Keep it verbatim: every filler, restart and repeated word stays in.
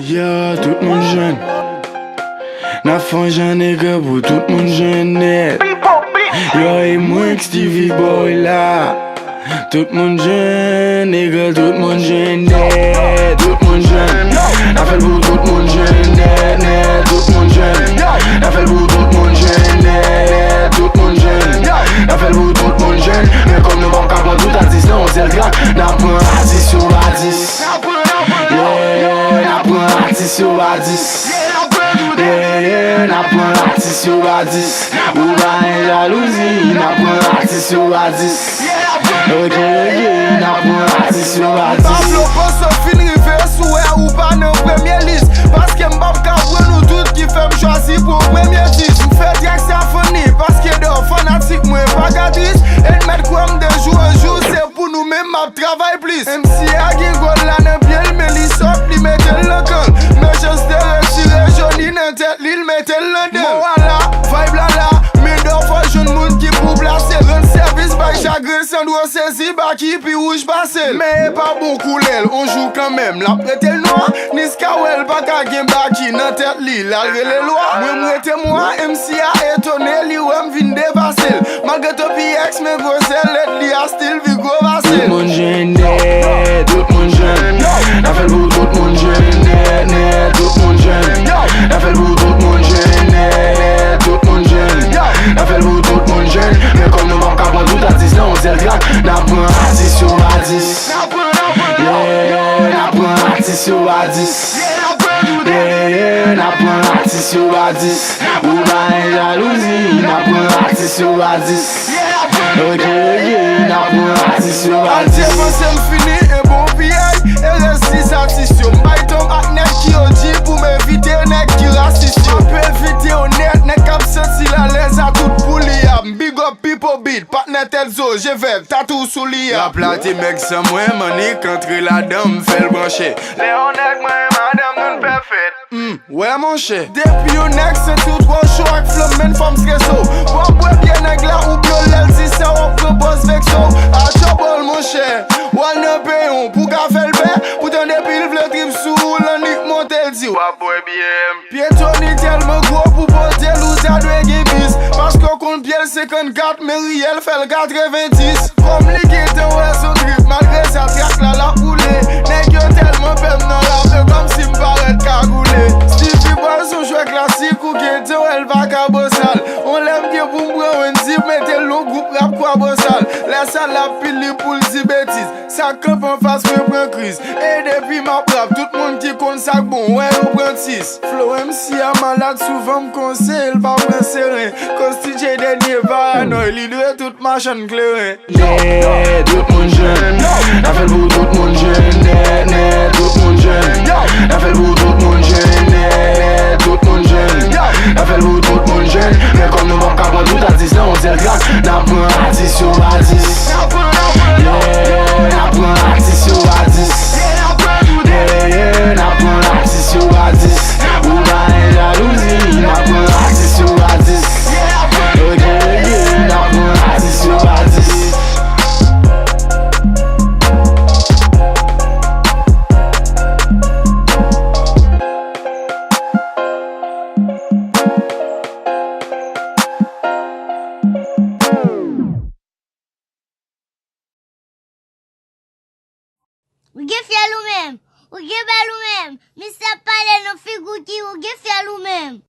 Yeah, tout moun jwenn. N ap fè yon jan nègre pou tout moun jwenn nèt. Yo, e mwen k Stevie Boy la. Tout moun jwenn, nègre, tout moun jwenn nèt. Tout moun jwenn. N ap fè l pou tout moun jwenn nèt, nèt. Tout moun jwenn. N ap fè l pou tout moun jwenn nèt. Tout moun jwenn. N ap fè l pou tout moun jwenn. Men kòm nou p ap ka pran tout atis nan yon sèl trak, n ap pran atis yo pa dis. Yeah, yeah, n ap pran atis yo pa dis. Yeah, yeah, n ap pran atis yo pa dis. Ou pa gen jalouzi, n ap pran atis yo pa dis. Ok, ok, n ap pran atis yo pa dis. Pablo Pozo fin rive sou wè ou pa nan premye lis. Paske m p ap ka pran nou tout ki fè m chwazi pran premye dis. M fè trèk sa funny, paske dò fanatik mwen pa ka tris. E n mèt kwè m de jou an jou, se pou nou menm m ap travay plis. M C a gen gòl la nan pye l, men li sòt, li mete l nan kan l. Mechans te retire joni nan tèt li, l mete l nan dan l. Mo a la, vibe la la, men dò fò jwenn moun ki pou plase. Rann sèvis bay chagren, Sandro sezi, Baky pi wouj pase l. Men e pa bon koulè l, on jou kanmenm, l ap rete l nwa. Niska wè l pa ka gen Baky nan tèt li, l al rele lwa. Mwen m rete mwa, M C a etone, li wè m vin devase l. Malgre topi èks, men gwosè lèt li a stil pi gwo pase l. Tout moun jwenn nèt, tout moun jwenn. N ap fè l pou tout moun jwenn nèt, nèt. Tout moun jwenn. N ap fè l pou tout moun jwenn nèt, tout moun jwenn. N ap fè l pou tout moun jwenn. Men kòm nou p ap ka pran tout atis nan yon sèl trak, n ap pran atis yo pa dis. Yeah, n ap pran atis yo pa dis. Yeah, yeah, n ap pran atis yo pa dis. Ou pa gen jalouzi, n ap pran atis yo pa dis. Ok, ok, n ap pran atis yo pa dis. Al depanse m fini e bon piyay, e rès dis atis yo. M bay tan ak nèg ki O G pou m evite nèg ki rasis yo. M ap evite yo nèt, nèg k ap santi l alèz a tout pou li a. M big up Pipo Beat, patnè tèt zo, je vèv, tatou sou li a. Rap la te mèg san mwen, m annik antre ladan, m fè l branche. Lè yon nèg mwen e madanm nou n fè fèt. Hmm, wè monchè. Depi yon nèg senti w twò cho ak flanm, men fò m strese w. W ap bwè byè nèg la ou blo lè l di sa w ap pran pòz vekse w. A tchòbòl monchè. W al nan peyi w pou ka fè l pè. Poutan depi l vle trip sou ou, l annik monte l di w ap bwè byè m. Pye Tony tèlman gwo pou pote l, ou ta dwe gen bis. Paske w konn pye l senkannkat, men riyèl fè l katrevendis. Kòm li gentan wè s on trip, malgre sa trak la l ap woule. Nèg yo tèlman pè m nan rap, e kòmsi m parèt kagoule. Stevie Boy s on jwè klasik, ou gentan wè l pa ka bosal. On lè m gen pou m pran Wendy, mete l nan gwoup rap Kwabosal. Lè sa l ap pile pou l di betiz. Sa k kanpe anfas mwen pran kriz. E depi m ap rap, tout moun ki konn sa k bon, wè yo pran tis. Flow M C a malad, souvan m konseye l pa pran seren. Koz T J dènye paranòy, li dwe tout machann kleren. Nèt, tout moun jwenn. N ap fè l pou tout moun jwenn. Nèt, nèt, tout moun jwenn. N ap fè l pou tout moun jwenn. Nèt, tout moun jwenn. N ap fè l pou tout moun jwenn. Men kòm nou p ap ka pran tout atis nan yon sèl trak, n ap pran atis yo pa dis. Yeah, n ap pran atis yo pa dis. Yeah, yeah, n ap pran atis yo pa dis. Ou pa gen jalouzi, n ap pran atis yo pa dis. Ok, ok, n ap pran atis yo pa dis. Ou gen fyèl ou menm? Ou gen bèl ou menm? Misye ap pale nan figi w ki ou gen fyèl ou menm?